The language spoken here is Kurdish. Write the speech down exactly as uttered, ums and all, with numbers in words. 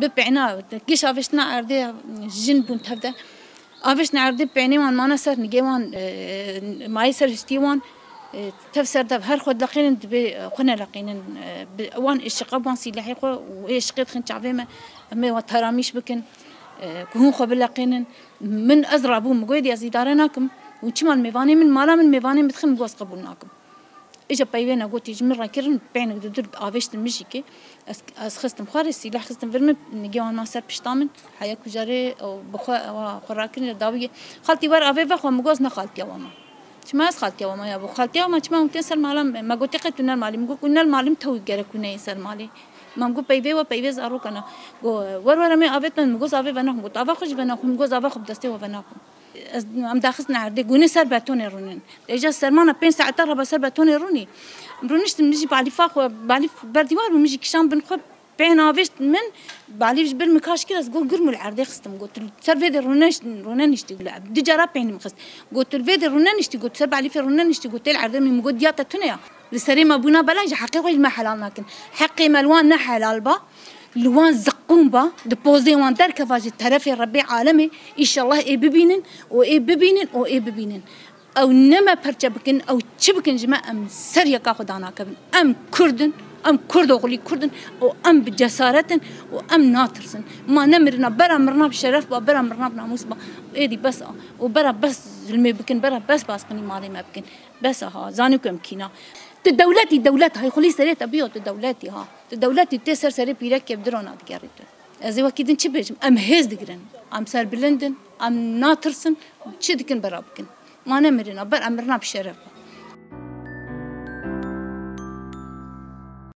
Bi pêna giş avêştina erdê jin bûn tev de. Avêştina erdê pênê wan mane ser nigê wan, e, mayê ser hustiyê wan, e, tev ser dev her xwe dileqînin, dibê, e, xwe neleqînin. E, bi wan êşiqa, wan sîlehê xwe û êşiqê dixin çavê me, em ê we teramîş bikin, e, ku hûn xwe bileqînin. Min ez rabûm, min got, ez îdare nakim. Û çima li mêvanê min, mala min mêvanê min dixin, min got, ez qebûl nakim. Îja peyvê ne gotî ji min re kirin, pênik di dur avêştin min jî kê. Ez, ez xistim xwarê, sîleh xistim vir min, nigê wan ma ser pişta min. Heya ku carê ew bi xwe, ewa xwe rakirin, dawiyê. Xaltî wer avê vexwe, min got, ne xaltiya we ma. Çima ez xaltiya we ma ya bo? Xaltiya we ma çima hûn tên ser mala me? Me gotê qet tu nel malê. Min got, ku nel malê min tewî gerek ku neyê ser malê. Ma min got, peyvê we, peyvê zarokana. Got, wer wer em ê avêt ben. Min got, avê venaxim. Got, ava xwe jî venaxim. Min got, ava xwe bi destê we venaxim. Ez, em daxistin erdê, gûnê ser betonê rûnin. Êja sermana pênc saete re be ser betonê rûnî. Rûniştim, min jî balîfa xwe, balîf ber dîwar bû, min jî kişan bin xwe, pên avêşt min, balîf ji bir min kaş kir, ez got, gurm û li erdê xistim, got, ser vê de rûne-, rûneniştî, du cara pênî min xist. Got, tu li vê de rûneniştî, got, ser balîfê rûneniştî, got, tê li erdê min, min got, diya te tune ya. Li serê me bûna bela, ji heqê xwe ji me helal nakin. Heqê me li wan ne helal ba, li wan ziqûm ba, di pozê wan derkeva ji terefê Rebbê alemê, îşallah ê bibînin û ê bibînin û ê bibînin. Ew ne me perçe bikin, ew çi bikin ji me, em ser yeka xwe danakevin. Em Kurd in, em Kurdoxulî Kurd in û em bi cesaret in û em natirsin. Ma nemirina, bera mirina bi şeref ba, bera mirina bi namûs ba. Êdî bes a. Û bera bes zulmê bikin, bera bes baskınî malê me bikin. Bes aha, zanî ku em kîna. Tu dewletî, dewlet, hayxulî serê te biyo, tu dewletî ha. Tu dewletî, tê ser serê pîrekê bi drona digerî tu. Ez ê wekî din çi bêjim? Em hêz digirin. Em serbilind in, em natirsin, çi dikin bera bikin. Ma nemirina, ber em mirina bi şeref.